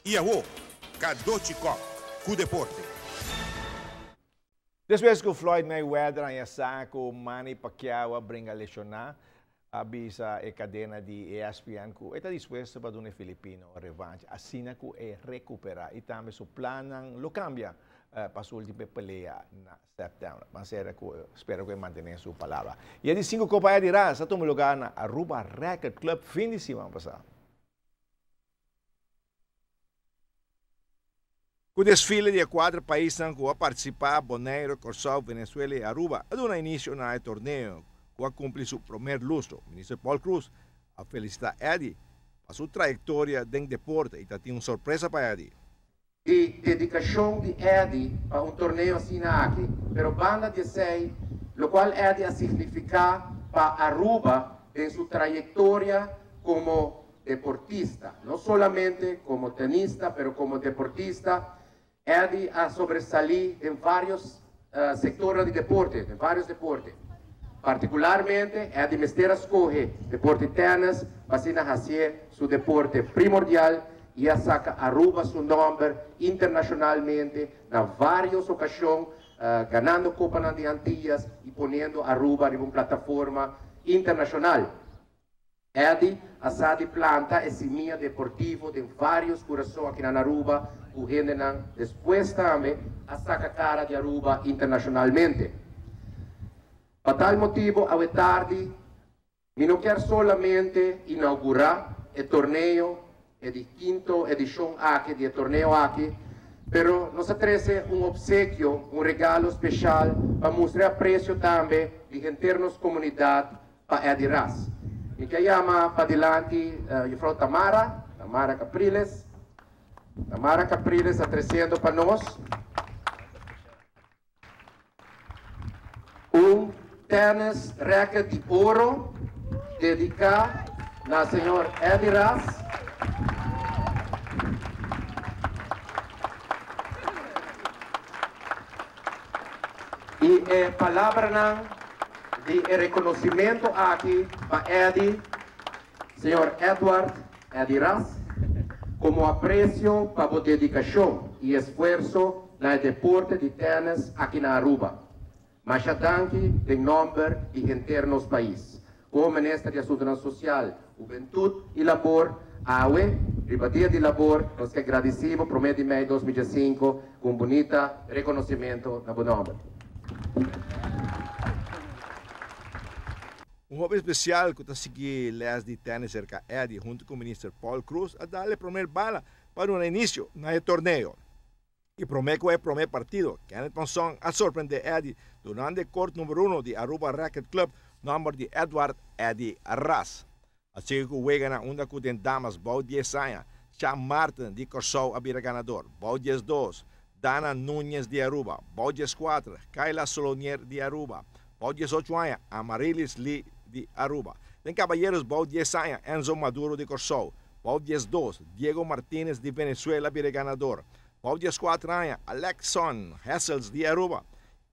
I awo, Cadochi Kock ku deporte. Despues ku Floyd Mayweather haña sa ku Manny Pacquiao a bringa leshoná, a bisa e kadena di ESPN ku e ta dispuesto pa duna e filipino revancha asina ku e rekuperá i tambe su plannan lo kambia pa su ultimo pelea na sèptèmber. Ban sera ku spera ku e mantené su palabra. I e di sinku Kopa Eddie Ras a tuma lugá na Aruba Record Club fin di siman pasá. Ku desfile di e kuater paisnan ku a partisipá, Boneiru, Kòrsou, Venezuela i Aruba, a duna inisio na e torneo ku a kumpli su promer lustro. Minister Paul Croes a felisitá Eddy pa su trayektoria den deporte i ta tin un sorpresa pa Eddy. E dedikashon di Eddy pa un torneo asina aki, pero banda di esei, lokual Eddy a signifiká pa Aruba den su trayektoria komo deportista, no solamente como tenista, pero como deportista, Eddy a sobresalí den varios sectornan di deporte, den varios deporte. Particularmente, Eddy mester a scoge deporte tennis pa asina hacié su deporte primordial y a saca Aruba su nomber internacionalmente na varios ocasion, ganando Copanan di Antillas y poniendo Aruba riba un plataforma internacional. Eddy a sa di planta e simia deportivo den varios curason aki na Aruba cu hendenan despues tambe a saca cara di Aruba internacionalmente. Pa tal motibo awe tardi mi no kier solamente inaugura e torneo, e di quinto edicion aki di e torneo aki, pero nos a trece un obsequio, un regalo special pa mustra e aprecio tambe di henter nos comunidad pa Eddy Ras. Mi ke yama padilanti Juffrouw Tamara, Tamara Capriles. Tamara Capriles ta treciendo pa nos un tennis racket di oro dedica na señor Eddy Ras. Y e palabranan di e reconocimento aki pa Eddy, Señor Edward Eddy Ras, como aprecio pa bo dedicacion y esfuerzo na e deporte di tennis aki na Aruba. Masha danki den nomber di henter nos pais. Como Minister di Asuntonan Social, Hubentud y Labor, awe, riba Dia di Labor, nos ke gradici bo prome di mei 2015 cu un bunita reconocimento na bo nomber. Un hopi especial cu ta sigui les di tennis cerca Eddy hunto cu Minister Paul Croes a dal e promer bala pa duna inicio na e torneo. Y prome cu e prome partido, Kenneth Ponson a sorprende Eddy durante e court number uno di Aruba Racket Club nomber di Edward Eddy Ras. A sigui cu weganan unda cu den damas bou dies aña, Cha Marten di Corsou a bira ganador, bou 12, Dana Nuñez di Aruba, bou 14, Kayla Solonier di Aruba, bou 18 aña, Amarilis Lee di Aruba. Den caballeros bou dies aña, Enzo Maduro di Corsou, bou 12, Diego Martinez di Venezuela a bira e ganador, bou 14 aña, Alexon Hessels di Aruba,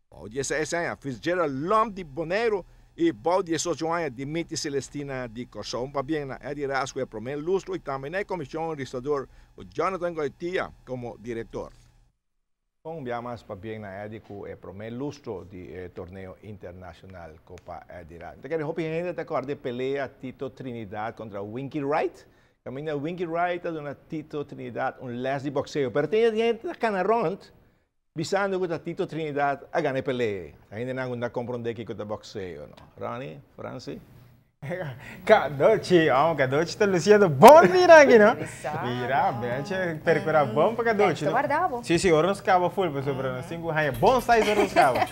Bou 16 aña, Fitzgerald Lomp di Boneiru i bou 18 aña, Dimitri Celestina di Kòrsou. Un pabien na Eddy Ras ku e promé lustro i tambe na e komishon regisador ku Jonathan Goitia komo direktor. Un bia mas pabien na Eddy ku e promé lustro di e torneo internashonal Kopa Eddy Ras. Mi ta kere hopi hende ta kòrda e pelea Tito Trinidad kontra Winky Wright. Kaminda Winky Wright a duna Tito Trinidad un lès di bokseo. Pero tin hende ta kana rònt Bisando cu ta Tito Trinidad a gana e pelea. Ta hendenan cu no ta comprende kico ta boxeo no. Ronnie, Francie? Cadochi, oh, Cadochi ta luciendo bon mira aki no. Mira, benche percura bon pa Cadochi. Te guarda bo. Si, si, ora nos caba full pasobra nos tin cu haya bon size ora nos caba.